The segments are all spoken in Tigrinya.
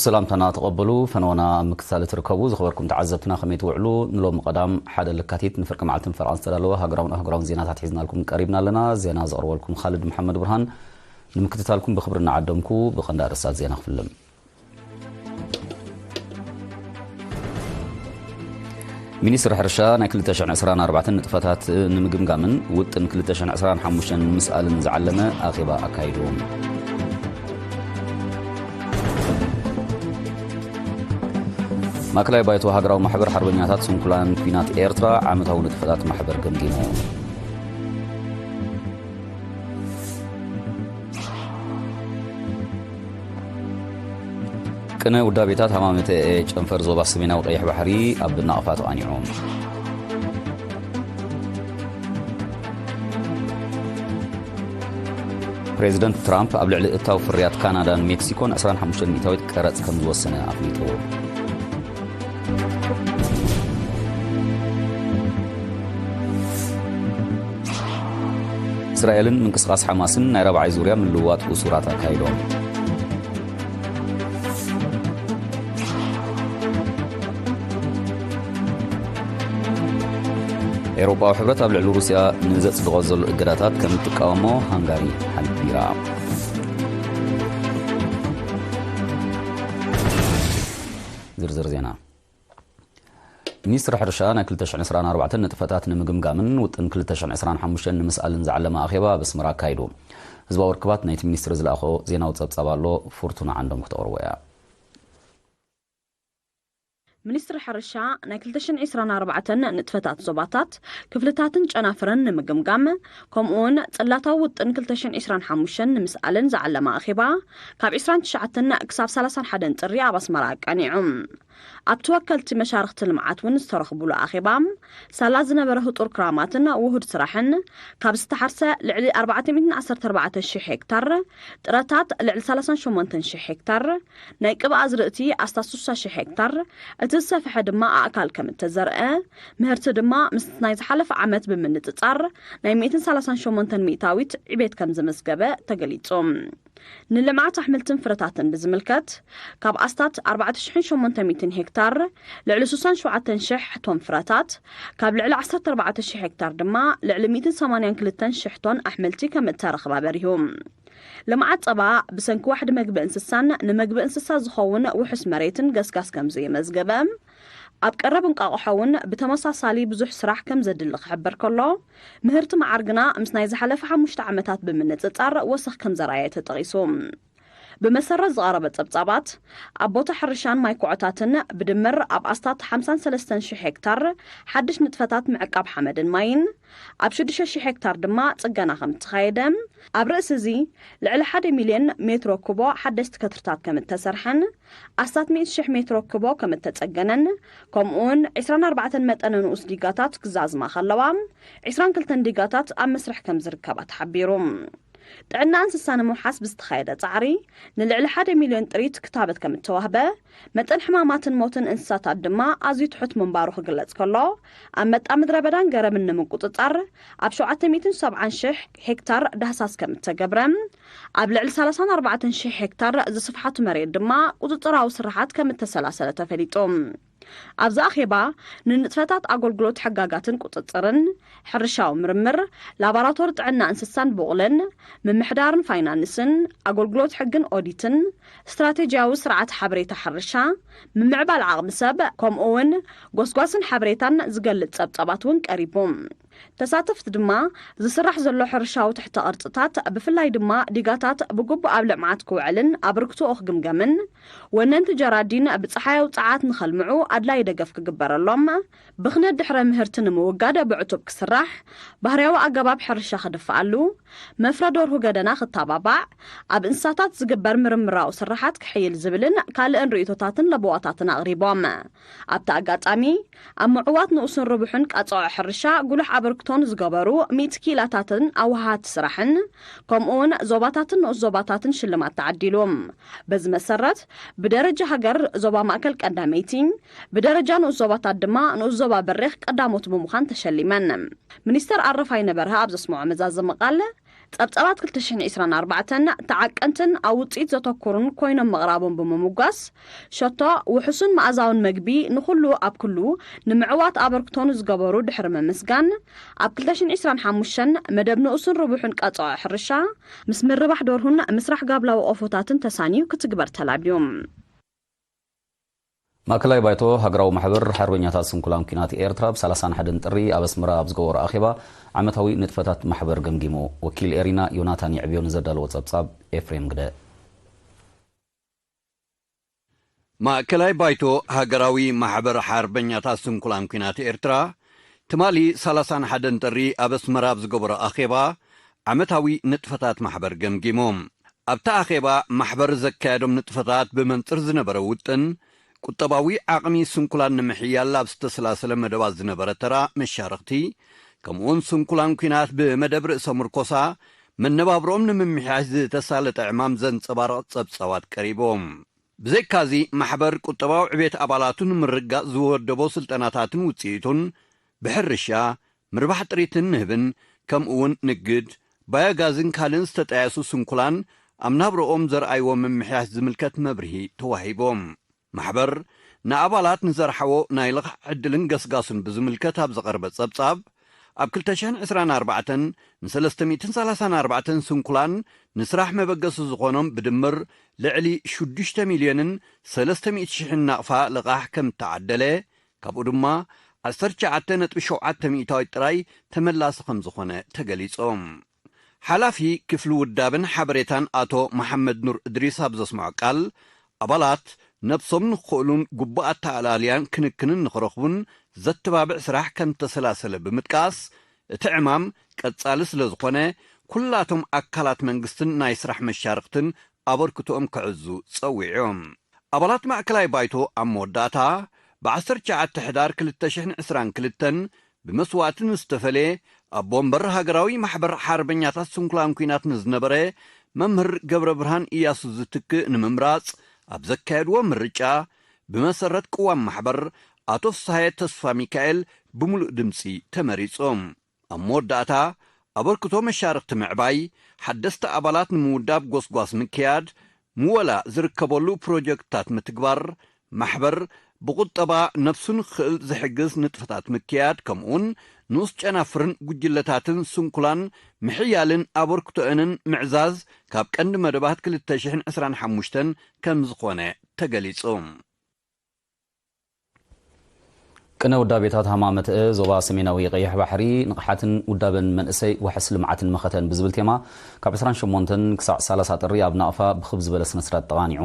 ሰላምታና ተቐበሉ። ፈነወና ኣብ ምክትታል እትርከቡ ዝኸበርኩም ተዓዘብትና ከመይ ትውዕሉ? ንሎሚ ቀዳም ሓደ ለካቲት ንፍርቂ መዓልትን ፈረቓን ዝተዳለወ ሃገራውን ኣህጉራውን ዜናታት ሒዝናልኩም ቀሪብና ኣለና። ዜና ዘቕርበልኩም ኻልድ መሓመድ ብርሃን። ንምክትታልኩም ብኽብሪ እናዓደምኩ ብቐንዲ ኣርእስታት ዜና ክፍልም። ሚኒስትሪ ሕርሻ ናይ ክልተ ሽሕን ዕስራን ኣርባዕተን ንጥፈታት ንምግምጋምን ውጥን ክልተ ሽሕን ዕስራን ሓሙሽተን ንምስኣልን ዝዓለመ ኣኼባ ኣካይዱ። ማእከላይ ባይቶ ሃገራዊ ማሕበር ሓርበኛታት ስንኩላን ኲናት ኤርትራ ዓመታዊ ንጥፈታት ማሕበር ገምጊሙ። ቅነ ውዳቤታት ሃማመተ ኤ ጨንፈር ዞባ ሰሜናዊ ቀይሕ ባሕሪ ኣብ ናቕፋ ተቓኒዑ። ፕሬዚደንት ትራምፕ ኣብ ልዕሊ እታው ፍርያት ካናዳን ሜክሲኮን ዕስራን ሓሙሽተን ሚእታዊት ቀረጽ ከም ዝወሰነ ኣፍሊጡ። እስራኤልን ምንቅስቓስ ሓማስን ናይ ራብዓይ ዙርያ ምልውዋጥ እሱራት ኣካይዶም። ኤውሮጳዊ ሕብረት ኣብ ልዕሊ ሩስያ ንዘጽድቖ ዘሎ እገዳታት ከም እትቃወሞ ሃንጋሪ ሓቢራ። ዝርዝር ዜና። ሚኒስትሪ ሕርሻ ናይ ክልተ ሽሕን ዕስራን ኣርባዕተን ንጥፈታት ንምግምጋምን ውጥን ክልተ ሽሕን ዕስራን ሓሙሽተን ንምስኣልን ዝዓለመ ኣኼባ ኣብ ኣስመራ ኣካይዱ። ህዝባዊ ርክባት ናይቲ ሚኒስትሪ ዝለኣኾ ዜናዊ ጸብጻብ ኣሎ፣ ፍርቱና ዓንዶም ክተቕርቦ እያ። ሚኒስትሪ ሕርሻ ናይ ክልተ ሽሕን ዕስራን ኣርባዕተን ንጥፈታት ዞባታት፣ ክፍልታትን ጨናፍርን ንምግምጋም፣ ከምኡውን ጽላታዊ ውጥን ክልተ ሽሕን ዕስራን ሓሙሽተን ንምስኣልን ዝዓለመ ኣኼባ፣ ካብ ዕስራን ትሽዓተን ክሳብ ሰላሳን ሓደን ጥሪ ኣብ ኣስመራ ኣቃኒዑ። ኣብቲ ወከልቲ መሻርኽቲ ልምዓት እውን ዝተረኽቡሉ ኣኼባ፣ ሳላ ዝነበረ ህጡር ክራማትን ውሁድ ስራሕን፣ ካብ ዝተሓርሰ ልዕሊ ኣርባዕተ ሚእትን ዓሰርተ ኣርባዕተ ሽሕ ሄክታር፣ ጥረታት ልዕሊ ሰላሳን ሸሞንተን ሽሕ ሄክታር፣ ናይ ቅብኣ ኣዝርእቲ ኣስታት ስሳ ሽሕ ሄክታር፣ እቲ ዝሰፍሐ ድማ ኣእካል ከም እተዘርአ፣ ምህርቲ ድማ ምስ ናይ ዝሓለፈ ዓመት ብምንጽጻር ናይ ሚእትን ሰላሳን ሸሞንተን ሚእታዊት ዕቤት ከም ዘመዝገበ ተገሊጹ። ንልምዓት ኣሕምልትን ፍረታትን ብዝምልከት፣ ካብ ኣስታት ኣርባዕተ ሽሕን ሸሞንተ ሚእትን ሄክታር ልዕሊ ስሳን ሸውዓተን ሽሕ ቶን ፍረታት፣ ካብ ልዕሊ ዓሰርተ ኣርባዕተ ሽሕ ሄክታር ድማ ልዕሊ ሚእትን ሰማንያን ክልተን ሽሕ ቶን ኣሕምልቲ ከም እተረኽበ ኣበሪሁ። ልምዓት ጸባ ብሰንኪ ዋሕዲ መግቢ እንስሳን ንመግቢ እንስሳ ዝኸውን ውሑስ መሬትን ገስጋስ ከም ዘየመዝገበ፣ ኣብ ቀረብ እንቋቑሖ እውን ብተመሳሳሊ ብዙሕ ስራሕ ከም ዘድሊ ክሕበር ከሎ፣ ምህርቲ መዓር ግና ምስ ናይ ዝሓለፈ ሓሙሽተ ዓመታት ብምንጽጻር ወሰኽ ከም ዘርኣየ ተጠቒሱ። ብመሰረት ዝቐረበ ጸብጻባት፣ ኣብ ቦታ ሕርሻን ማይ ኩዖታትን ብድምር ኣብ ኣስታት ሓምሳን ሰለስተን ሽሕ ሄክታር ሓድሽ ንጥፈታት ምዕቃብ ሓመድን ማይን፣ ኣብ ሽዱሽተ ሽሕ ሄክታር ድማ ጽገና ከም እተኻየደ፣ ኣብ ርእሲ እዚ ልዕሊ ሓደ ሚልዮን ሜትሮ ኩቦ ሓደስቲ ከትርታት ከም እተሰርሐን ኣስታት ሚእቲ ሽሕ ሜትሮ ኩቦ ከም እተጸገነን፣ ከምኡውን ዕስራን ኣርባዕተን መጠነ ንኡስ ዲጋታት ክዛዝማ ከለዋ፣ ዕስራን ክልተን ዲጋታት ኣብ መስርሕ ከም ዝርከባ ተሓቢሩ። ጥዕና እንስሳ ንምውሓስ ብዝተኻየደ ጻዕሪ፣ ንልዕሊ ሓደ ሚልዮን ጥሪት ክታበት ከም እተዋህበ፣ መጠን ሕማማትን ሞትን እንስሳታት ድማ ኣዝዩ ትሑት ምንባሩ ክግለጽ ከሎ፣ ኣንበጣ ምድረ በዳን ገረብን ንምቁጽጻር ኣብ ሸውዓተ ሚእትን ሰብዓን ሽሕ ሄክታር ዳህሳስ ከም እተገብረ፣ ኣብ ልዕሊ ሰላሳን ኣርባዕተን ሽሕ ሄክታር ዝስፍሓቱ መሬት ድማ ቁጽጽራዊ ስራሓት ከም እተሰላሰለ ተፈሊጡ። ኣብዚ ኣኼባ፣ ንንጥፈታት ኣገልግሎት ሕጋጋትን ቁጽጽርን፣ ሕርሻዊ ምርምር፣ ላቦራቶሪ ጥዕና እንስሳን ቡቕልን፣ ምምሕዳርን ፋይናንስን፣ ኣገልግሎት ሕግን ኦዲትን፣ ስትራቴጂያዊ ስርዓት ሓበሬታ ሕርሻ፣ ምምዕባል ዓቕሚ ሰብ፣ ከምኡ እውን ጎስጓስን ሓበሬታን ዝገልጽ ጸብጻባት እውን ቀሪቡ። ተሳተፍቲ ድማ፣ ዝስራሕ ዘሎ ሕርሻዊ ትሕተ ቅርጽታት፣ ብፍላይ ድማ ዲጋታት ብግቡእ ኣብ ልምዓት ክውዕልን ኣበርክቶኡ ክግምገምን፣ ወነንቲ ጀራዲን ብጸሓያዊ ጸዓት ንኸልምዑ ኣድላዪ ደገፍ ክግበረሎም፣ ብኽነት ድሕረ ምህርቲ ንምውጋድ ብዕቱብ ክስራሕ፣ ባህርያዊ ኣገባብ ሕርሻ ክድፍኣሉ፣ መፍረ ደርሁ ገደና ክተባባዕ፣ ኣብ እንስሳታት ዝግበር ምርምራዊ ስራሓት ክሕይል ዝብልን ካልእን ርእይቶታትን ለበዋታትን ኣቕሪቦም። ኣብቲ ኣጋጣሚ፣ ኣብ ምዕዋት ንኡስን ርቡሕን ቀጸዖ ሕርሻ ጉሉሕ ኣበርክቶ ንዝገበሩ ሚእቲ ክኢላታትን ኣወሃሃድቲ ስራሕን፣ ከምኡውን ዞባታትን ንኡስ ዞባታትን ሽልማት ተዓዲሉ። በዚ መሰረት፣ ብደረጃ ሃገር ዞባ ማእከል ቀዳመይቲ፣ ብደረጃ ንኡስ ዞባታት ድማ ንኡስ ዞባ በሪኽ ቀዳሞት ብምዃን ተሸሊመን። ሚኒስተር ኣረፋይነ በርሀ ኣብ ዘስምዖ መዛዘሚ ቃል፣ ጸብጻባት ክልተ ሽሕን ዕስራን ኣርባዕተን ተዓቀንትን ኣብ ውጽኢት ዘተኩሩን ኮይኖም ምቕራቦም ብምምጓስ፣ ሸቶ ውሑስን መኣዛውን መግቢ ንኹሉ ኣብ ኩሉ ንምዕዋት ኣበርክቶ ንዝገበሩ ድሕሪ ምምስጋን፣ ኣብ ክልተ ሽሕን ዕስራን ሓሙሽተን መደብ ንኡስን ርቡሕን ቀጸዖ ሕርሻ ምስ ምርባሕ ደርሁን ምስራሕ ጋብላዊ ቆፎታትን ተሳንዩ ክትግበር ተላብዩ። ማእከላይ ባይቶ ሃገራዊ ማሕበር ሓርበኛታት ስንኩላን ኲናት ኤርትራ ብ ሰላሳን ሓደን ጥሪ ኣብ ኣስመራ ኣብ ዝገበሮ ኣኼባ ዓመታዊ ንጥፈታት ማሕበር ገምጊሙ። ወኪል ኤሪና ዮናታን የዕብዮ ንዘዳለዎ ጸብጻብ ኤፍሬም ግደ። ማእከላይ ባይቶ ሃገራዊ ማሕበር ሓርበኛታት ስንኩላን ኲናት ኤርትራ ትማሊ ሰላሳን ሓደን ጥሪ ኣብ ኣስመራ ኣብ ዝገበሮ ኣኼባ ዓመታዊ ንጥፈታት ማሕበር ገምጊሙ። ኣብቲ ኣኼባ ማሕበር ዘካየዶም ንጥፈታት ብመንጽር ዝነበረ ውጥን፣ ቁጠባዊ ዓቕሚ ስንኩላን ንምሕያል ኣብ ዝተሰላሰለ መደባት ዝነበረ ተራ መሻርኽቲ፣ ከምኡውን ስንኩላን ኲናት ብመደብ ርእሰ ምርኮሳ መነባብሮኦም ንምምሕያሽ ዝተሳለጠ ዕማም ዘንጸባርቕ ጸብጻባት ቀሪቦም። ብዘይካዚ ማሕበር ቁጠባዊ ዕቤት ኣባላቱ ንምርግጋጽ ዝወደቦ ስልጠናታትን ውጽኢቱን ብሕርሻ፣ ምርባሕ ጥሪትን ንህብን፣ ከምኡውን ንግድ፣ ባዮጋዝን ካልእን ዝተጠያየሱ ስንኩላን ኣብ ናብረኦም ዘርኣይዎ ምምሕያሽ ዝምልከት መብርሂ ተዋሂቦም። ማሕበር ንኣባላት ንዘርሓዎ ናይ ልቓሕ ዕድልን ገስጋሱን ብዝምልከት ኣብ ዘቐርበ ጸብጻብ፣ ኣብ ክልተ ሽሕን ዕስራን ኣርባዕተን ንሰለስተ ሚእትን ሰላሳን ኣርባዕተን ስንኩላን ንስራሕ መበገሲ ዝኾኖም ብድምር ልዕሊ ሽዱሽተ ሚልዮንን ሰለስተ ሚእቲ ሽሕን ናቕፋ ልቓሕ ከም እተዓደለ፣ ካብኡ ድማ ዓሰርተ ትሽዓተ ነጥቢ ሸውዓተ ሚእታዊት ጥራይ ተመላሲ ከም ዝኾነ ተገሊጾም። ሓላፊ ክፍሊ ውዳብን ሓበሬታን ኣቶ መሓመድ ኑር እድሪስ ኣብ ዘስምዖ ቃል፣ ኣባላት ነብሶም ንኽኽእሉን ግቡእ ኣተኣላልያን ክንክንን ንኽረኽቡን ዘተባብዕ ስራሕ ከም እተሰላሰለ ብምጥቃስ፣ እቲ ዕማም ቀጻሊ ስለ ዝኾነ፣ ኩላቶም ኣካላት መንግስትን ናይ ስራሕ መሻርኽትን ኣበርክቶኦም ክዕዙ ጸዊዖም። ኣባላት ማእከላይ ባይቶ ኣብ መወዳእታ፣ ብ ዓሰርተ ትሽዓተ ሕዳር ክልተ ሽሕን ዕስራን ክልተን ብመስዋእቲ ንዝተፈልየ፣ ኣቦ ወንበር ሃገራዊ ማሕበር ሓርበኛታት ስንኩላን ኲናት ንዝነበረ መምህር ገብረ ብርሃን ኢያሱ ዝትክእ ንምምራጽ ኣብ ዘካየድዎ ምርጫ፣ ብመሰረት ቅዋም ማሕበር፣ ኣቶ ፍስሃየ ተስፋ ሚካኤል ብምሉእ ድምጺ ተመሪጹ። ኣብ መወዳእታ፣ ኣበርክቶ መሻርኽቲ ምዕባይ፣ ሓደስቲ ኣባላት ንምውዳብ ጎስጓስ ምክያድ፣ ምወላ ዝርከበሉ ፕሮጀክትታት ምትግባር፣ ማሕበር ብቁጠባ ነብሱ ንክኽእል ዝሕግዝ ንጥፈታት ምክያድ፣ ከምኡውን ንኡስ ጨናፍርን ጉጅለታትን ስንኩላን ምሕያልን ኣበርክቶአንን ምዕዛዝ ካብ ቀንዲ መደባት ክልተ ሽሕን ዕስራን ሓሙሽተን ከም ዝኾነ ተገሊጹ። ቅነ ውዳቤታት ሃማመተአ ዞባ ሰሜናዊ ቀይሕ ባሕሪ፣ ንቕሓትን ውዳበን መንእሰይ፣ ዋሕስ ልምዓትን መኸተን ብዝብል ቴማ፣ ካብ ዕስራን ሸሞንተን ክሳዕ ሰላሳ ጥሪ ኣብ ናቕፋ ብኽብ ዝበለ ስነ ስርዓት ተቓኒዑ።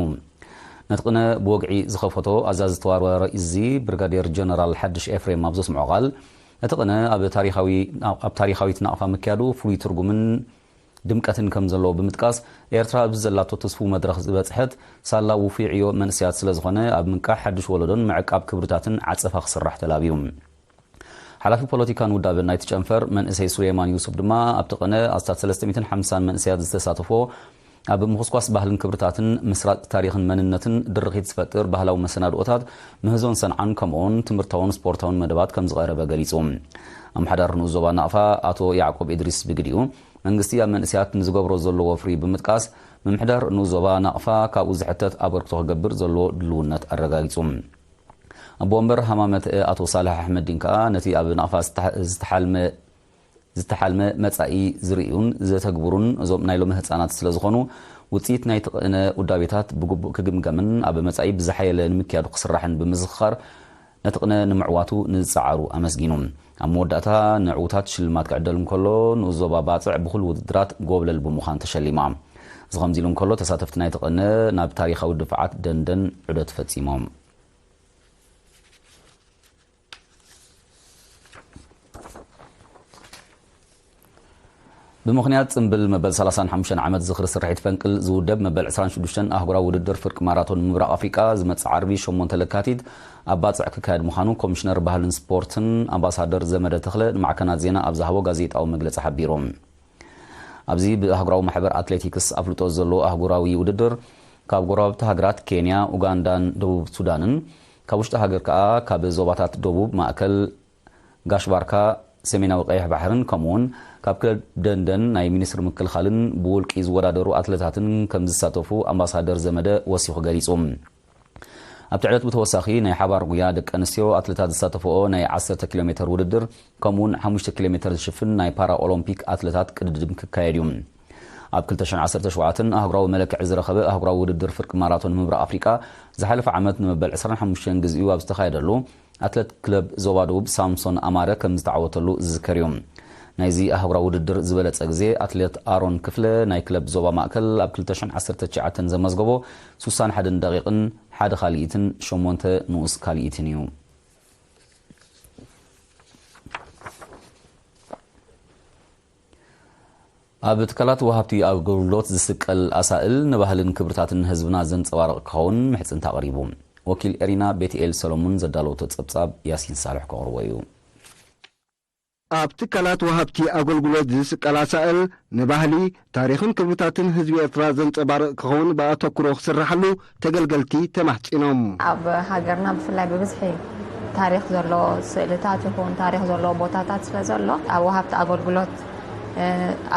ነቲ ቅነ ብወግዒ ዝኸፈቶ ኣዛዚ ተዋርዋሪ እዚ ብርጋዴር ጀነራል ሓድሽ ኤፍሬም ኣብ ዘስምዖ ቃል፣ እቲ ቅነ ኣብ ታሪኻዊ-፣ ኣብ ታሪኻዊት ናቕፋ ምክያዱ ፍሉይ ትርጉምን ድምቀትን ከም ዘለዎ ብምጥቃስ፣ ኤርትራ ኣብዚ ዘላቶ ትስፉው መድረኽ ዝበጽሐት ሳላ ውፉይ ዕዮ መንእሰያት ስለ ዝኾነ፣ ኣብ ምንቃሕ ሓድሽ ወለዶን ምዕቃብ ክብርታትን ዓጸፋ ክስራሕ ተላብዩ። ሓላፊ ፖለቲካን ውዳበን ናይቲ ጨንፈር መንእሰይ ሱሌማን ዩሱፍ ድማ፣ ኣብቲ ቅነ ኣስታት ሰለስተ ሚእትን ሓምሳን መንእሰያት ዝተሳተፎ፣ ኣብ ምኹስኳስ ባህልን ክብርታትን፣ ምስራጽ ታሪኽን መንነትን ድርኺት ዝፈጥር ባህላዊ መሰናድኦታት ምህዞን ሰንዓን፣ ከምኡውን ትምህርታውን ስፖርታውን መደባት ከም ዝቐረበ ገሊጹ። ኣምሓዳር ንኡስ ዞባ ናቕፋ ኣቶ ያዕቆብ ኢድሪስ ብግዲኡ፣ መንግስቲ ኣብ መንእሰያት ንዝገብሮ ዘሎ ወፍሪ ብምጥቃስ፣ ምምሕዳር ንኡስ ዞባ ናቕፋ ካብኡ ዝሕተት ኣበርክቶ ክገብር ዘለዎ ድልውነት ኣረጋጊጹ። ኣቦ ወንበር ሃማመት ኣቶ ሳልሕ ኣሕመዲን ከኣ፣ ነቲ ኣብ ናቕፋ ዝተሓ-፣ ዝተሓልመ፣ ዝተሓልመ መጻኢ ዝርእዩን ዘተግብሩን እዞም ናይ ሎሚ ህጻናት ስለ ዝኾኑ፣ ውጽኢት ናይቲ ቅነ ውዳቤታት ብግቡእ ክግምገምን ኣብ መጻኢ ብዝሓየለ ንምክያዱ ክስራሕን ብምዝኽኻር፣ ነቲ ቅነ ንምዕዋቱ ንዝጸዓሩ ኣመስጊኑ። ኣብ መወዳእታ ንዕዉታት ሽልማት ክዕደል እንከሎ፣ ንኡስ ዞባ ባጽዕ ብኹሉ ውድድራት ጎብለል ብምዃን ተሸሊማ። እዚ ከምዚ ኢሉ እንከሎ፣ ተሳተፍቲ ናይቲ ቅነ ናብ ታሪኻዊ ድፋዓት ደንደን ዑደት ፈጺሞም። ብምኽንያት ጽምብል መበል ሰላሳን ሓሙሽተን ዓመት ዝኽሪ ስርሒት ፈንቅል ዝውደብ መበል ዕስራን ሽዱሽተን ኣህጉራዊ ውድድር ፍርቂ ማራቶን ምብራቕ ኣፍሪቃ ዝመጽእ ዓርቢ ሸሞንተ ለካቲት ኣብ ባጽዕ ክካየድ ምዃኑ ኮሚሽነር ባህልን ስፖርትን ኣምባሳደር ዘመደ ተኽለ ንማዕከናት ዜና ኣብ ዝሃቦ ጋዜጣዊ መግለጺ ሓቢሩ። ኣብዚ ብኣህጉራዊ ማሕበር ኣትሌቲክስ ኣፍልጦ ዘለዎ ኣህጉራዊ ውድድር ካብ ጎረባብቲ ሃገራት ኬንያ፣ ኡጋንዳን ደቡብ ሱዳንን፣ ካብ ውሽጢ ሃገር ከኣ ካብ ዞባታት ደቡብ፣ ማእከል፣ ጋሽ ባርካ፣ ሰሜናዊ ቀይሕ ባሕርን ከምኡውን ካብ ክለብ ደንደን ናይ ሚኒስትሪ ምክልኻልን ብውልቂ ዝወዳደሩ ኣትለታትን ከም ዝሳተፉ ኣምባሳደር ዘመደ ወሲኹ ገሊጹ። ኣብቲ ዕለት ብተወሳኺ ናይ ሓባር ጉያ ደቂ ኣንስትዮ ኣትለታት ዝሳተፍኦ ናይ ዓሰርተ ኪሎ ሜተር ውድድር ከምኡውን ሓሙሽተ ኪሎ ሜተር ዝሽፍን ናይ ፓራ ኦሎምፒክ ኣትለታት ቅድድም ክካየድ እዩ። ኣብ ክልተ ሽሕን ዓሰርተ ሸውዓተን ኣህጉራዊ መለክዒ ዝረኸበ ኣህጉራዊ ውድድር ፍርቂ ማራቶን ምብራቕ ኣፍሪቃ ዝሓለፈ ዓመት ንመበል ዕስራን ሓሙሽተን ግዜኡ ኣብ ዝተኻየደሉ ኣትለት ክለብ ዞባ ደቡብ ሳምሶን ኣማረ ከም ዝተዓወተሉ ዝዝከር እዩ። ናይዚ ኣህጉራዊ ውድድር ዝበለጸ ግዜ ኣትሌት ኣሮን ክፍለ ናይ ክለብ ዞባ ማእከል ኣብ ክልተ ሽሕን ዓሰርተ ትሽዓተን ዘመዝገቦ ሱሳን ሓደን ደቂቕን ሓደ ካልኢትን ሸሞንተ ንኡስ ካልኢትን እዩ። ኣብ ትካላት ወሃብቲ ኣገልግሎት ዝስቀል ኣሳእል ንባህልን ክብርታትን ህዝብና ዘንጸባርቕ ክኸውን ምሕጽንታ ኣቕሪቡ። ወኪል ኤሪና ቤትኤል ሰሎሙን ዘዳለወቶ ጸብጻብ ያሲን ሳልሕ ከቕርቦ እዩ። ኣብ ትካላት ወሃብቲ ኣገልግሎት ዝስቀል ኣሳእል ንባህሊ፣ ታሪኽን ክብርታትን ህዝቢ ኤርትራ ዘንጸባርቕ ክኸውን ብኣተኩሮ ክስራሓሉ ተገልገልቲ ተማሕጺኖም። ኣብ ሃገርና ብፍላይ ብብዝሒ ታሪኽ ዘለዎ ስእልታት ይኹን ታሪኽ ዘለዎ ቦታታት ስለ ዘሎ ኣብ ወሃብቲ ኣገልግሎት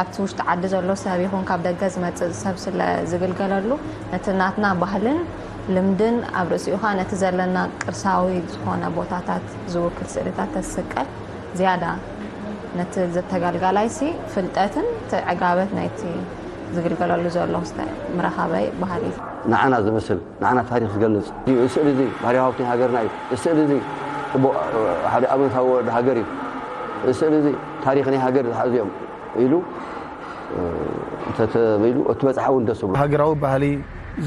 ኣብቲ ውሽጢ ዓዲ ዘሎ ሰብ ይኹን ካብ ደገ ዝመጽእ ሰብ ስለ ዝግልገለሉ ነቲ ናትና ባህልን ልምድን ኣብ ርእሲኡ ኸኣ ነቲ ዘለና ቅርሳዊ ዝኾነ ቦታታት ዝውክል ስእልታት ተስቀል ዝያዳ ነቲ ተገልጋላይሲ ፍልጠትን እቲ ዕጋበት ናይቲ ዝግልገለሉ ዘሎ ክስተ ምረኻበይ ባህሊ እዩ። ንዓና ዝመስል ንዓና ታሪኽ ዝገልጽ እዩ። እዚ ስእሊ እዚ ባህርያዊ ሃብቲ ናይ ሃገርና እዩ። እዚ ስእሊ እዚ ጽቡቕ ሓደ ኣብነታዊ ወለዶ ሃገር እዩ። እዚ ስእሊ እዚ ታሪኽ ናይ ሃገር ዝሓዙ እዮም ኢሉ እንተተበይሉ እቲ በጽሓ እውን ደስ ብሎ። ሃገራዊ ባህሊ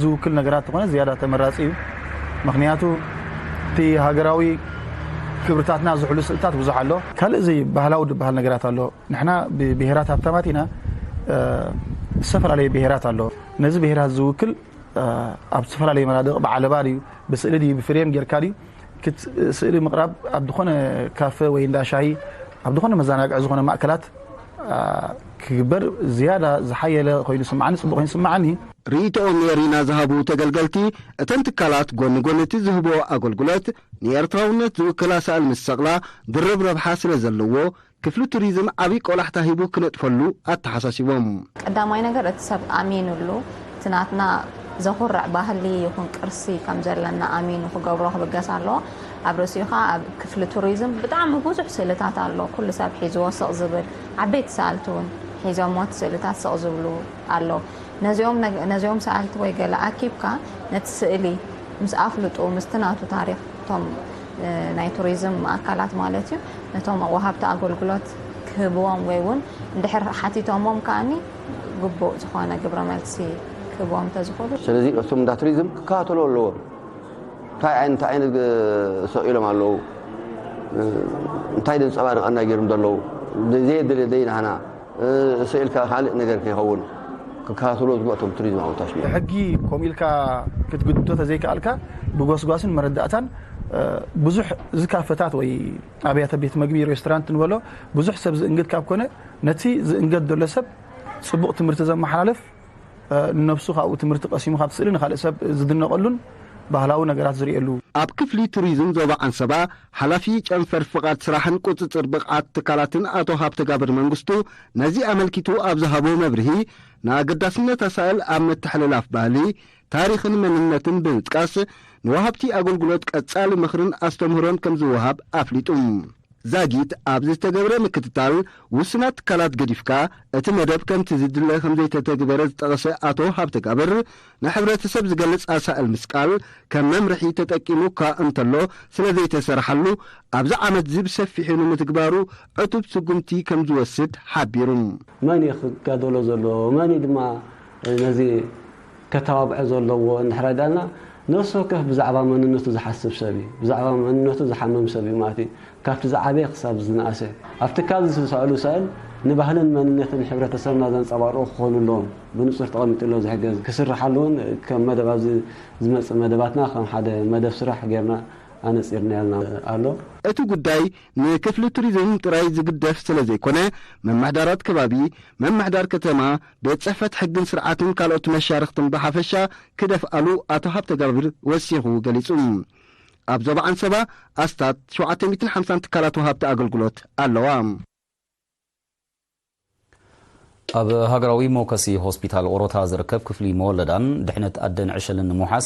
ዝውክል ነገራት ተኾነ ዝያዳ ተመራጺ እዩ። ምኽንያቱ እቲ ሃገራዊ ክብርታትና ዝሕሉ ስእልታት ብዙሕ ኣሎ። ካልእ እዚ ባህላዊ ዝበሃል ነገራት ኣሎ። ንሕና ብብሄራት ሃብታማት ኢና። ዝተፈላለዩ ብሄራት ኣሎ። ነዚ ብሄራት ዝውክል ኣብ ዝተፈላለዩ መናድቕ ብዓለባ ድዩ ብስእሊ ድዩ ብፍሬም ጌርካ ድዩ ክት ስእሊ ምቕራብ ኣብ ዝኾነ ካፈ ወይ እንዳ ሻሂ ኣብ ዝኾነ መዘናግዒ ዝኾነ ማእከላት ክግበር ዝያዳ ዝሓየለ ኮይኑ ስምዓኒ ጽቡቕ ኮይኑ ስምዓኒ። ርእይቶኦም ንኤሪና ዝሃቡ ተገልገልቲ እተን ትካላት ጎኒ ጎኒ እቲ ዝህቦ ኣገልግሎት ንኤርትራውነት ዝውክል ኣሳእል ምስ ሰቕላ ድርብ ረብሓ ስለ ዘለዎ ክፍሊ ቱሪዝም ዓብዪ ቆላሕታ ሂቡ ክነጥፈሉ ኣተሓሳሲቦም። ቀዳማይ ነገር እቲ ሰብ ኣሚኑሉ እቲ ናትና ዘኹርዕ ባህሊ ይኹን ቅርሲ ከም ዘለና ኣሚኑ ክገብሮ ክብገስ ኣለዎ። ኣብ ርእሲኡ ኸዓ ኣብ ክፍሊ ቱሪዝም ብጣዕሚ ብዙሕ ስእልታት ኣሎ። ኩሉ ሰብ ሒዝዎ ስቕ ዝብል ዓበይቲ ሰኣልቲ እውን ሒዞሞ እቲ ስእልታት ስቕ ዝብሉ ኣለዉ። ነዚኦም ሰኣልቲ ወይ ገለ ኣኪብካ ነቲ ስእሊ ምስ ኣፍልጡ ምስቲ ናቱ ታሪኽ እቶም ናይ ቱሪዝም ኣካላት ማለት እዩ ነቶም ወሃብቲ ኣገልግሎት ክህብዎም ወይ እውን እንድሕር ሓቲቶሞም ከኣኒ ግቡእ ዝኾነ ግብረ መልሲ ክህብዎም ተዝኽእሉ። ስለዚ እቶም እንዳ ቱሪዝም ክከታተሉ ኣለዎም። እንታይ ዓይነት እንታይ ዓይነት ሰቂሎም ኣለዉ እንታይ ዘንፀባርቀና ገይሮም ዘለዉ ዘየድሊ ዘይናህና ስኢልካ ካልእ ነገር ከይኸውን ክከታተልዎ ዝግበእ እቶም ቱሪዝም ኣውታሽ እዮም። ሕጊ ከምኡ ኢልካ ክትግድዶ ተዘይከኣልካ ብጎስጓስን መረዳእታን ብዙሕ ዝካፈታት ወይ ኣብያተ ቤት መግቢ ሬስቶራንት ንበሎ ብዙሕ ሰብ ዝእንግድ ካብ ኮነ ነቲ ዝእንገድ ዘሎ ሰብ ፅቡቕ ትምህርቲ ዘመሓላልፍ ንነብሱ ካብኡ ትምህርቲ ቀሲሙ ካብ ስእሊ ንካልእ ሰብ ዝድነቐሉን ባህላዊ ነገራት ዝርእየሉ። ኣብ ክፍሊ ቱሪዝም ዞባ ዓንሰባ ሓላፊ ጨንፈር ፍቓድ ስራሕን ቁፅፅር ብቕዓት ትካላትን ኣቶ ሃብተጋብር መንግስቱ ነዚ ኣመልኪቱ ኣብ ዝሃቦ መብርሂ ንኣገዳስነት ኣሳእል ኣብ ምትሕልላፍ ባህሊ፣ ታሪኽን መንነትን ብምጥቃስ ንወሃብቲ ኣገልግሎት ቀፃሊ ምኽርን ኣስተምህሮን ከም ዝወሃብ ኣፍሊጡ። ዛጊት ኣብ ዝተገብረ ምክትታል ውስናት ትካላት ገዲፍካ እቲ መደብ ከምቲ ዝድለ ከም ዘይተተግበረ ዝጠቐሰ ኣቶ ሃብተጋብር ንሕብረተሰብ ዝገልፅ ኣሳእል ምስቃል ከም መምርሒ ተጠቂሙ እኳ እንተሎ ስለ ዘይተሰርሓሉ ኣብዚ ዓመት እዚ ብሰፊሑ ንምትግባሩ ዕቱብ ስጉምቲ ከም ዝወስድ ሓቢሩ። መን እዩ ክጋደሎ ዘሎ መን እዩ ድማ ነዚ ከተባብዖ ዘለዎ እንድሕር ዳልና ነፍሲ ወከፍ ብዛዕባ መንነቱ ዝሓስብ ሰብ እዩ። ብዛዕባ መንነቱ ዝሓምም ሰብ እዩ ማለት እዩ። ካብቲ ዝዓበየ ክሳብ ዝነኣሰ ኣብ ትካል ዝስዕሉ ሰእል ንባህልን መንነትን ሕብረተሰብና ዘንጸባርቑ ክኾኑ ኣለዎም። ብንጹር ተቐሚጡ ኣሎ ዝሕገዝ ክስርሓሉ እውን ከም መደብ ኣብዚ ዝመጽእ መደባትና ከም ሓደ መደብ ስራሕ ጌርና ኣነጺርናልና ኣሎ። እቲ ጉዳይ ንክፍሊ ቱሪዝም ጥራይ ዝግደፍ ስለ ዘይኮነ፣ ምምሕዳራት ከባቢ፣ ምምሕዳር ከተማ፣ ቤት ጽሕፈት ሕግን ስርዓትን ካልኦት መሻርኽትን ብሓፈሻ ክደፍኣሉ ኣቶ ሃብተጋብር ወሲኹ ገሊጹ። ኣብ ዞባ ዓንሰባ ኣስታት ሸውዓተ ሚእትን ሓምሳን ትካላት ወሃብቲ ኣገልግሎት ኣለዋ። ኣብ ሃገራዊ መወከሲ ሆስፒታል ኦሮታ ዝርከብ ክፍሊ መወለዳን ድሕነት ኣደን ዕሸልን ንምውሓስ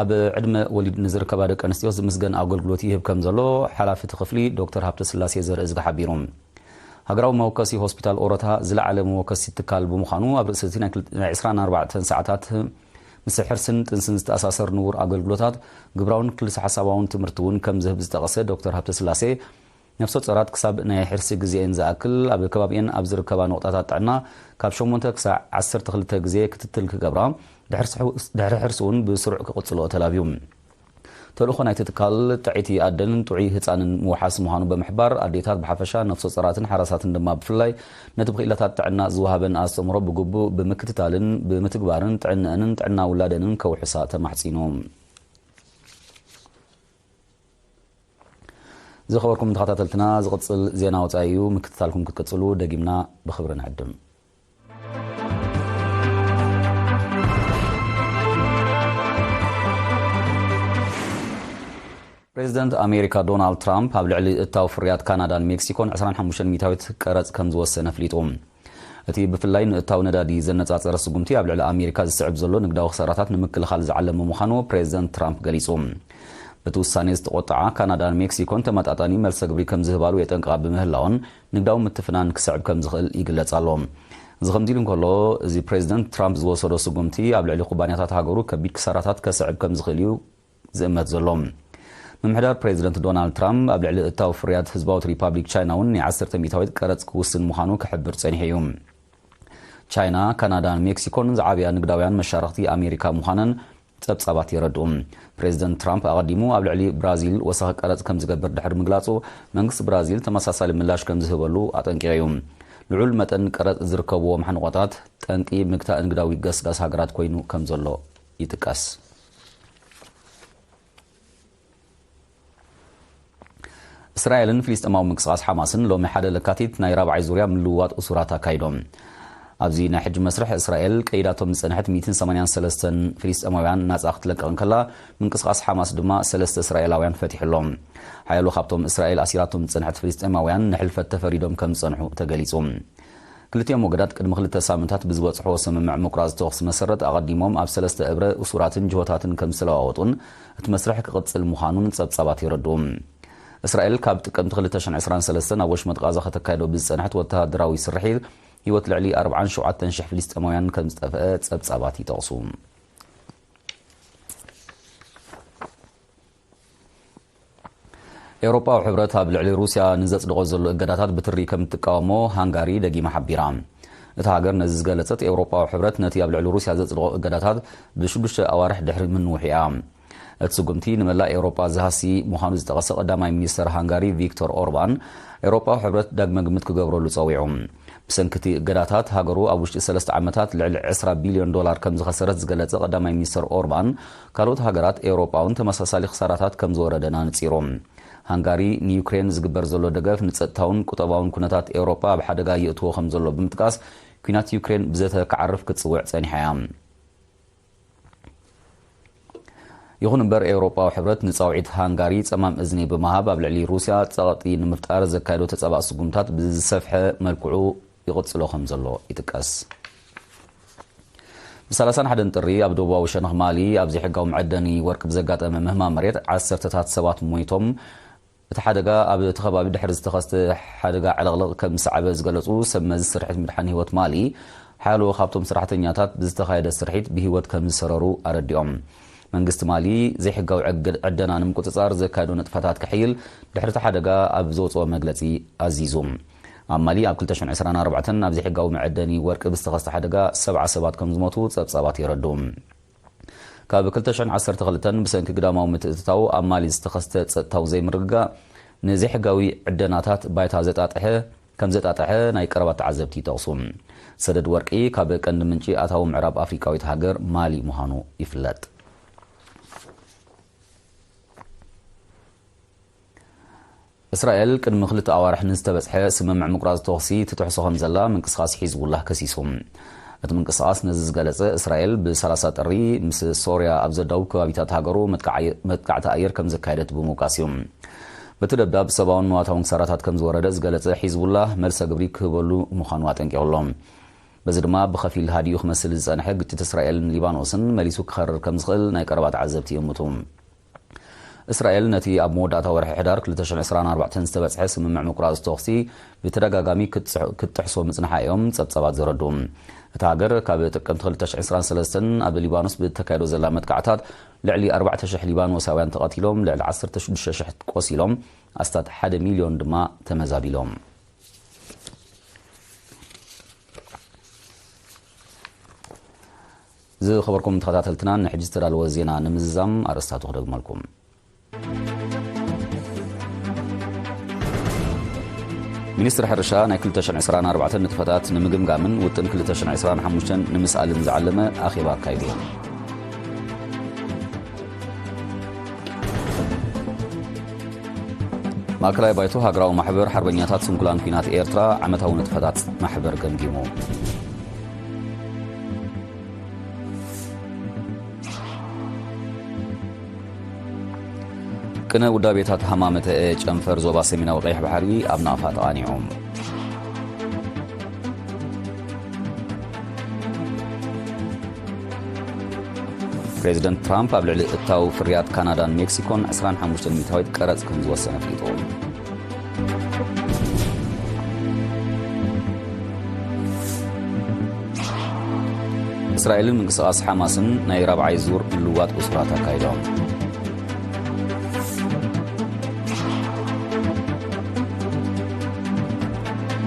ኣብ ዕድመ ወሊድ ንዝርከባ ደቂ ኣንስትዮ ዝምስገን ኣገልግሎት ይህብ ከም ዘሎ ሓላፊ እቲ ክፍሊ ዶክተር ሃብተስላሴ ዘርእዝጊ ሓቢሩ። ሃገራዊ መወከሲ ሆስፒታል ኦሮታ ዝለዓለ መወከሲ ትካል ብምዃኑ ኣብ ርእሲ እቲ ናይ ክል-፣ ናይ ዕስራን ኣርባዕተን ሰዓታት ምስ ሕርስን ጥንስን ዝተኣሳሰር ንቡር ኣገልግሎታት ግብራውን ክልሰ ሓሳባውን ትምህርቲ እውን ከም ዝህብ ዝጠቐሰ ዶክተር ሃብተስላሴ ነፍሰ ጾራት ክሳብ ናይ ሕርሲ ግዜኤን ዝኣክል ኣብ ከባቢኤን ኣብ ዝርከባ ነቑጣታት ጥዕና ካብ ሸሞንተ ክሳዕ ዓሰርተ ክልተ ግዜ ክትትል ክገብራ፣ ድሕሪ ስሑ-፣ ድሕሪ ሕርሲ እውን ብስሩዕ ክቕጽልኦ ተላብዩ። ተልእኾ ናይቲ ትካል ጥዕይቲ ኣደን ጥዑይ ህጻንን ምውሓስ ምዃኑ ብምሕባር፣ ኣዴታት ብሓፈሻ፣ ነፍሰ ጾራትን ሓራሳትን ድማ ብፍላይ ነቲ ብክኢላታት ጥዕና ዝወሃበን ኣስተምህሮ ብግቡእ ብምክትታልን ብምትግባርን ጥዕነአንን ጥዕና ውላደንን ከውሕሳ ተማሕጺኑ። ዝኸበርኩም ተኸታተልትና፣ ዝቕጽል ዜና ወጻኢ እዩ። ምክትታልኩም ክትቅጽሉ ደጊምና ብኽብሪ ንዕድም። ፕሬዚደንት ኣሜሪካ ዶናልድ ትራምፕ ኣብ ልዕሊ እታው ፍርያት ካናዳን ሜክሲኮን ዕስራን ሓሙሽተን ሚእታዊት ቀረጽ ከም ዝወሰነ ኣፍሊጡ። እቲ ብፍላይ ንእታው ነዳዲ ዘነጻጸረ ስጉምቲ ኣብ ልዕሊ ኣሜሪካ ዝስዕብ ዘሎ ንግዳዊ ክሳራታት ንምክልኻል ዝዓለመ ምዃኑ ፕሬዚደንት ትራምፕ ገሊጹ። በቲ ውሳኔ ዝተቖጥዓ ካናዳን ሜክሲኮን ተመጣጣኒ መልሰ ግብሪ ከም ዝህባሉ የጠንቅቓ ብምህላውን ንግዳዊ ምትፍናን ክስዕብ ከም ዝኽእል ይግለጽ ኣሎ። እዚ ከምዚ ኢሉ እንከሎ፣ እዚ ፕሬዚደንት ትራምፕ ዝወሰዶ ስጉምቲ ኣብ ልዕሊ ኩባንያታት ሃገሩ ከቢድ ክሳራታት ከስዕብ ከም ዝኽእል እዩ ዝእመት ዘሎ። ምምሕዳር ፕሬዚደንት ዶናልድ ትራምፕ ኣብ ልዕሊ እታው ፍርያት ህዝባዊት ሪፓብሊክ ቻይና እውን ናይ ዓሰርተ ሚእታዊት ቀረጽ ክውስን ምዃኑ ክሕብር ጸኒሑ እዩ። ቻይና፣ ካናዳን ሜክሲኮን ዝዓብያ ንግዳውያን መሻርኽቲ ኣሜሪካ ምዃነን ጸብጻባት የረድኡ። ፕሬዚደንት ትራምፕ ኣቐዲሙ ኣብ ልዕሊ ብራዚል ወሳኺ ቀረጽ ከም ዝገብር ድሕሪ ምግላጹ፣ መንግስቲ ብራዚል ተመሳሳሊ ምላሽ ከም ዝህበሉ ኣጠንቂቑ እዩ። ልዑል መጠን ቀረጽ ዝርከብዎም ሓንቆታት ጠንቂ ምግታእ ንግዳዊ ገስጋስ ሃገራት ኮይኑ ከም ዘሎ ይጥቀስ። እስራኤልን ፍልስጤማዊ ምንቅስቓስ ሓማስን ሎሚ ሓደ ለካቲት ናይ ራብዓይ ዙርያ ምልውዋጥ እሱራት ኣካይዶም። ኣብዚ ናይ ሕጂ መስርሕ እስራኤል ቀይዳቶም ዝጸንሐት ሚእትን ሰማንያን ሰለስተን ፍልስጤማውያን ናጻ ክትለቅቕ እንከላ፣ ምንቅስቓስ ሓማስ ድማ ሰለስተ እስራኤላውያን ፈቲሑ ኣሎ። ሓያሎ ካብቶም እስራኤል ኣሲራቶም ዝጸንሐት ፍልስጤማውያን ንሕልፈት ተፈሪዶም ከም ዝጸንሑ ተገሊጹ። ክልቲኦም ወገናት ቅድሚ ክልተ ሳምንታት ብዝበጽሕዎ ስምምዕ ምቁራጽ ተኹሲ መሰረት ኣቐዲሞም ኣብ ሰለስተ እብረ እሱራትን ጅሆታትን ከም ዝተለዋወጡን እቲ መስርሕ ክቕጽል ምዃኑን ጸብጻባት የረድኡ። እስራኤል ካብ ጥቅምቲ ክልተ ሽሕን ዕስራን ሰለስተን ኣብ ወሽመጥ ቃዛ ከተካይዶ ብዝጸንሐት ወተሃደራዊ ስርሒት ህይወት ልዕሊ ኣርባዓን ሸውዓተን ሽሕ ፍልስጤማውያን ከም ዝጠፍአ ጸብጻባት ይጠቕሱ። ኤውሮጳዊ ሕብረት ኣብ ልዕሊ ሩስያ ንዘጽድቖ ዘሎ እገዳታት ብትሪ ከም እትቃወሞ ሃንጋሪ ደጊማ ሓቢራ። እታ ሃገር ነዚ ዝገለጸት፣ ኤውሮጳዊ ሕብረት ነቲ ኣብ ልዕሊ ሩስያ ዘጽድቖ እገዳታት ብሽዱሽተ ኣዋርሕ ድሕሪ ምንውሑ እያ። እቲ ስጉምቲ ንመላእ ኤውሮጳ ዝሃሲ ምዃኑ ዝጠቐሰ ቀዳማይ ሚኒስተር ሃንጋሪ ቪክቶር ኦርባን፣ ኤውሮጳዊ ሕብረት ዳግመ ግምት ክገብረሉ ጸዊዑ። ብሰንኪ እቲ እገዳታት፣ ሃገሩ ኣብ ውሽጢ ሰለስተ ዓመታት ልዕሊ ዕስራ ቢልዮን ዶላር ከም ዝኸሰረት ዝገለጸ ቀዳማይ ሚኒስተር ኦርባን፣ ካልኦት ሃገራት ኤውሮጳ እውን ተመሳሳሊ ክሳራታት ከም ዝወረደን ኣነጺሩ። ሃንጋሪ ንዩክሬን ዝግበር ዘሎ ደገፍ ንጸጥታውን ቁጠባውን ኩነታት ኤውሮጳ ኣብ ሓደጋ የእትዎ ከም ዘሎ ብምጥቃስ፣ ኲናት ዩክሬን ብዘተ ክዓርፍ ክትጽውዕ ጸኒሓ እያ። ይኹን እምበር፣ ኤውሮጳዊ ሕብረት ንጻውዒት ሃንጋሪ ጸማም እዝኒ ብምሃብ ኣብ ልዕሊ ሩስያ ጸቕጢ ንምፍጣር ዘካየዶ ተጻባእ ስጉምታት ብዝሰፍሐ መልክዑ ይቕጽሎ ከም ዘሎ ይጥቀስ። ብ ሰላሳን ሓደን ጥሪ ኣብ ደቡባዊ ሸነኽ ማሊ ኣብ ዘይሕጋዊ መዐደኒ ወርቂ ብዘጋጠመ ምህማም መሬት ዓሰርተታት ሰባት ሞይቶም። እቲ ሓደጋ ኣብ እቲ ከባቢ ድሕሪ ዝተኸስተ ሓደጋ ዕልቕልቕ ከም ዝሰዓበ ዝገለጹ ሰብ መዚ ስርሒት ምድሓን ህይወት ማሊ፣ ሓያሎ ካብቶም ሰራሕተኛታት ብዝተኻየደ ስርሒት ብህይወት ከም ዝሰረሩ ኣረዲኦም። መንግስቲ ማሊ ዘይሕጋዊ ዕግ-፣ ዕደና ንምቁጽጻር ዘካየዶ ንጥፈታት ክሕይል ድሕሪ እቲ ሓደጋ ኣብ ዘውጽኦ መግለጺ ኣዚዙ። ኣብ ማሊ ኣብ ክልተ ሽሕን ዕስራን ኣርባዕተን ኣብ ዘይሕጋዊ መዐደኒ ወርቂ ብዝተኸስተ ሓደጋ ሰብዓ ሰባት ከም ዝሞቱ ጸብጻባት የረድኡ። ካብ ክልተ ሽሕን ዓሰርተ ክልተን ብሰንኪ ግዳማዊ ምትእትታው ኣብ ማሊ ዝተኸስተ ጸጥታዊ ዘይምርግጋእ ንዘይሕጋዊ ዕደናታት ባይታ ዘጣጥሐ፣ ከም ዘጣጥሐ ናይ ቀረባ ተዓዘብቲ ይጠቕሱ። ሰደድ ወርቂ ካብ ቀንዲ ምንጪ ኣታዊ ምዕራብ ኣፍሪቃዊት ሃገር ማሊ ምዃኑ ይፍለጥ። እስራኤል ቅድሚ ክልተ ኣዋርሕ ንዝተበጽሐ ስምምዕ ምቁራጽ ተኹሲ ትጥሕሶ ከም ዘላ ምንቅስቓስ ሒዝቡላህ ከሲሱ። እቲ ምንቅስቓስ ነዚ ዝገለጸ፣ እስራኤል ብ ሰላሳ ጥሪ ምስ ሶርያ ኣብ ዘዳውብ ከባቢታት ሃገሩ መጥቃዕ-፣ መጥቃዕቲ ኣየር ከም ዘካየደት ብምውቃስ እዩ። በቲ ደብዳብ ሰብኣውን ንዋታውን ክሳራታት ከም ዝወረደ ዝገለጸ ሒዝቡላህ፣ መልሰ ግብሪ ክህበሉ ምዃኑ ኣጠንቂቑ ኣሎ። እዚ ድማ ብኸፊል ሃዲኡ ክመስል ዝጸንሐ ግጭት እስራኤልን ሊባኖስን መሊሱ ክኸርር ከም ዝኽእል ናይ ቀረባ ተዓዘብቲ ይእምቱ። እስራኤል ነቲ ኣብ መወዳእታ ወርሒ ሕዳር ክልተ ሽሕን ዕስራን ኣርባዕተን ዝተበጽሐ ስምምዕ ምቁራጽ ተኹሲ ብተደጋጋሚ ክትጽሕ-፣ ክትጥሕሶ ምጽንሓ እዮም ጸብጻባት ዘረድኡ። እታ ሃገር ካብ ጥቅምቲ ክልተ ሽሕን ዕስራን ሰለስተን ኣብ ሊባኖስ ብተካይዶ ዘላ መጥቃዕታት ልዕሊ ኣርባዕተ ሽሕ ሊባኖሳውያን ተቐቲሎም፣ ልዕሊ ዓሰርተ ሽዱሽተ ሽሕ ቆሲሎም፣ ኣስታት ሓደ ሚልዮን ድማ ተመዛቢሎም። ዝኸበርኩም ተኸታተልትና፣ ንሕጂ ዝተዳለወ ዜና ንምዝዛም ኣርእስታቱ ክደግመልኩም። ሚኒስትሪ ሕርሻ ናይ ክልተ ሽሕን ዕስራን ኣርባዕተን ንጥፈታት ንምግምጋምን ውጥን ክልተ ሽሕን ዕስራን ሓሙሽተን ንምስኣልን ዝዓለመ ኣኼባ ኣካይዱ። ማእከላይ ባይቶ ሃገራዊ ማሕበር ሓርበኛታት ስንኩላን ኲናት ኤርትራ ዓመታዊ ንጥፈታት ማሕበር ገምጊሙ። ቅነ ውዳቤታት ሃማመተ ጨንፈር ዞባ ሰሜናዊ ቀይሕ ባሕሪ ኣብ ናቕፋ ተቓኒዑ። ፕሬዚደንት ትራምፕ ኣብ ልዕሊ እታው ፍርያት ካናዳን ሜክሲኮን ዕስራን ሓሙሽተን ሚእታዊት ቀረጽ ከም ዝወሰነ ኣፍሊጡ። እስራኤልን ምንቅስቓስ ሓማስን ናይ ራብዓይ ዙር ምልውዋጥ እሱራት ኣካይዶም።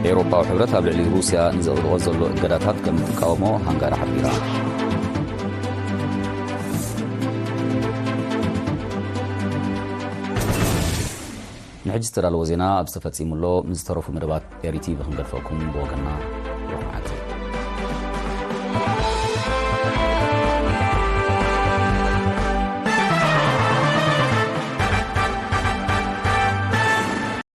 ኤውሮጳዊ ሕብረት ኣብ ልዕሊ ሩስያ ንዘቕድቖ ዘሎ እገዳታት ከም እትቃወሞ ሃንጋሪ ሓቢራ። ንሕጂ ዝተዳለወ ዜና ኣብዚ ተፈጺሙ ኣሎ። ምስ ዝተረፉ መደባት ኤሪ ቲቪ ክንገድፈኩም ብወገንና